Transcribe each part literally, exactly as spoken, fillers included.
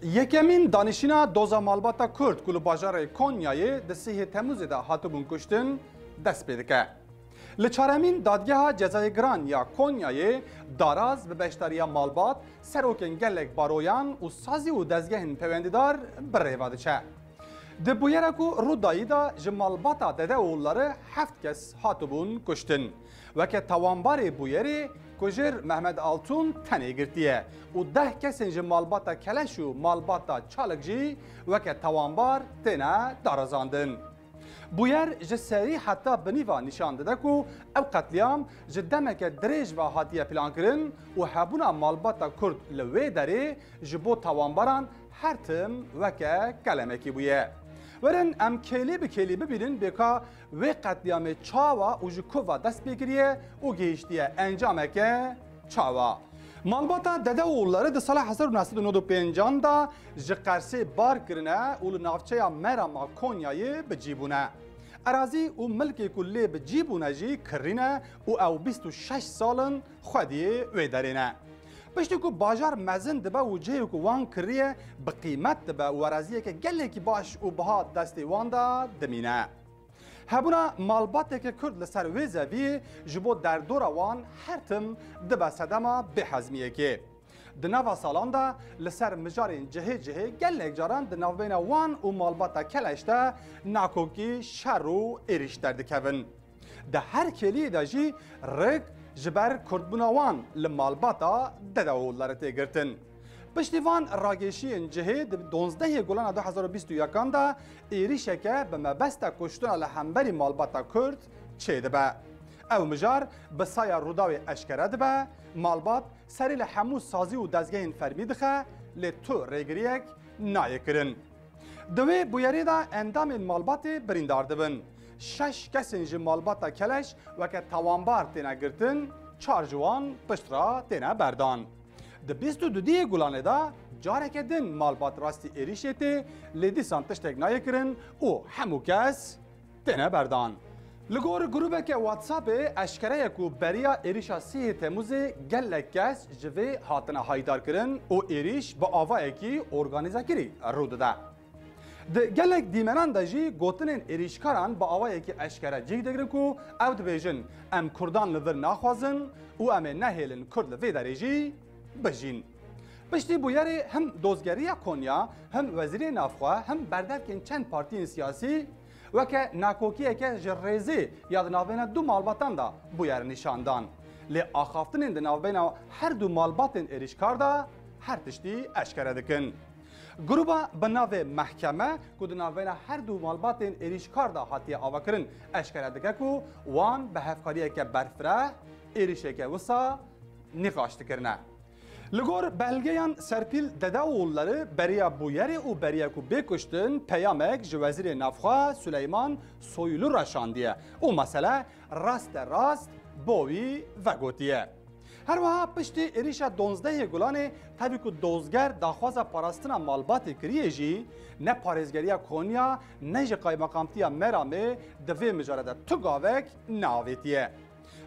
Yekemîn danişîna doza malbata Kurd ku li bajarê Konyayê di sêyê Temûzê de hatibûn kuştin, dest pê dike. Li çaremîn Dadgeha Cezayê Giran ya Konyayê daraz bi beşdariya malbat, serokên gelek baroyan û sazî û dezgehên pêwendîdar bi rêva diçe. Di bûyera ku rû dayî de ji malbata Dedeoğulları heft kes hatibûn kuştin. Weke tawanbarê bûyerê, kujêr Mehmet Altun tenê girtiye û deh kesên ji malbata Keleş û malbata Çalik jî weke tawanbar têne darizandin. Bûyer ji serî heta binî ve nîşan dide ku ev qetlîam ji demeke dirêj ve hatiye plankirin û hebûna malbata Kurd li wê derê ji bo tawanbaran her tim weke kelemekî bûye. Werin em kêlî bi kêlî bibînin bê ka wê qetlîamê çawa û ji ku ve dest pê kiriye û gihîştiye encameke çawa. Malbata Dedeoğulları di sala hezar û neh sed û nod û pênc de ji Qersê bar kirine û li navçeya Merama Konyayê bi cî bûne. Erazî û milkê ku lê bi cî bûne jî kirî ne û ew bîst û şeş sal in xwediyê wê derê ne. Piştî ku bajar mezin dibe û cihê ku wan kiriye bi qîmet dibe û eraziyeke gelekî baş û biha destê wan de dimîne. Hebûna malbateke Kurd li ser wê zeviyê ji bo derdora wan her tim dibe sedema bêhezmiyekê. Di nava salan de li ser mijarên cihê cihê gelek caran di navbeyna wan û malbata Keleş de nakokî, şer û êrîş derdikevin. Di her kêliyê de jî rik ji ber Kurdbûna wan li malbata Dedeoğulları tê girtin. Piştî van ragêşiyên cihê di donzdehê Gulana du hezar û bîst û yekan de êrîşeke bi mebesta kuştina li hemberî malbata Kurd çêdibe. Ew mijar bi saya Rûdawê eşkere dibe, malbat serî li hemû sazî û dezgehên fermî dixe, lê tu rêgiriyek nayê kirin. Di wê bûyerê de endamên malbatê birîndar dibin. Şeş kesên ji malbata Keleş weke tawanbar têne girtin, çar ji wan pişt re têne berdan. Di bîst û duduyê Gulanê de careke din malbat rastî êrîşê tê, lê dîsan tiştek nayê kirin û hemû kes têne berdan. Li gor grûbeke WhatsAppê eşkere ye ku beriya êrîşa sêyê Temûzê gelek kes ji vê hatine haydarkirin û êrîş bi avayekî organîzekirî rû dide. Di gelek dîmenan de jî gotinên êrîşkaran bi awayekî eşkere cih digirin ku ew dibêjin, em Kurdan li vir naxwazin û em ê nehêlin Kurd li vê derê jî bijîn. Piştî bûyerê him dozgeriya Konya, him Wezîrê Navxwe, him berdevkên çend partiyên siyasî weke nakokiyeke ji rêzê ya di navbeyna du malbatan de bûyer nîşan dan. Lê axaftinên di navbeyna her du malbatên êrîşkar de her tiştî eşkere dikin. Grûba bi navê Mehkeme ku di navbeyna her du malbatên êrîşkar de hatiye avakirin eşkere dike ku wan bi hevkariyeke berfireh êrîşeke wisa nîqaş dikirine. Li gor belgeyan Serpîl Dedeoğulları beriya bûyerê û beriya ku bê kuştin peyamek ji Wezîrê Navxwe Suleyman Soylu re şandiye û mesele raste rast bo wî vegotiye. Her wiha piştî êrîşa donzdehê Gulanê tevî ku dozger daxwaza parastina malbatê kiriye jî, ne parêzgeriya Konya ne jî qaymaqamtiya Meramê di vê mijare de tu gavek neavêtiye.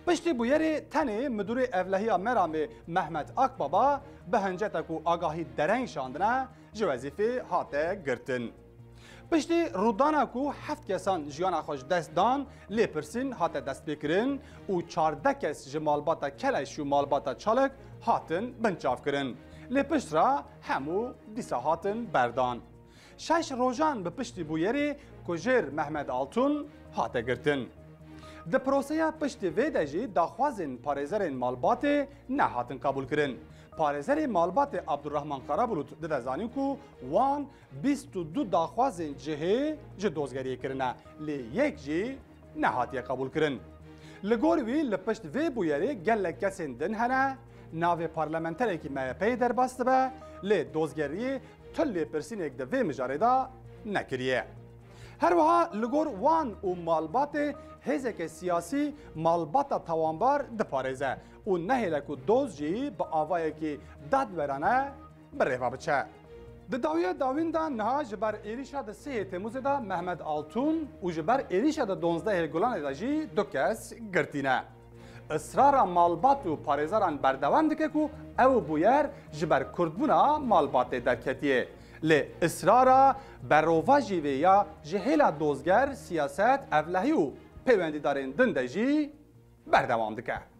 Piştî bûyerê tenê Midûrê Evlehiya Meramê Mehmet Akbaba bi hincetek û agahî dereng şandine ji wezîfê hate girtin. Piştî rûdana ku heft kesan jiyana xwe ji dest dan, lêpirsîn hate destpêkirin û çardeh kes ji malbata Keleş û malbata Çalik hatin binçavkirin. Lê piştre hemû dîsa hatin berdan. Şeş rojan bi piştî bûyerê kujêr Mehmet Altun hate girtin. Di proseya piştî vê de jî daxwazên parêzerên malbatê nehatin qebûlkirin. Parêzerê malbatê Abdurrahman Karabulut dide zanîn ku wan bîst û du daxwazên cihê ji dozgeriyê kirine, lê yek jî nehatiye qebûlkirin. Li gor wî li pişt vê bûyerê gelek kesên din hene, navê parlamenterekî M H P'yê derbas dibe, lê dozgeriyê tu lêpirsînek di vê mijarê de nekiriye. Her wiha li gor wan û malbatê hêzeke siyasî malbata tawanbar diparêze û nehêle ku doz jî bi avayekî dadwerane bi rêva biçe. Di dawiya dawîn de niha ji ber êrîşa di sêyê Temmûzê de Mehmet Altun û ji ber êrîşa di donzdehê Gulanê de jî du kes girtî ne. Israra malbat û parêzeran berdewam dike ku ew bûyer ji ber kurdbûna malbatê derketiye. Lê israra berovajî vê ya ji hêla dozger, siyaset, ewlehî û pêwendîdarên din de jî berdewam dike.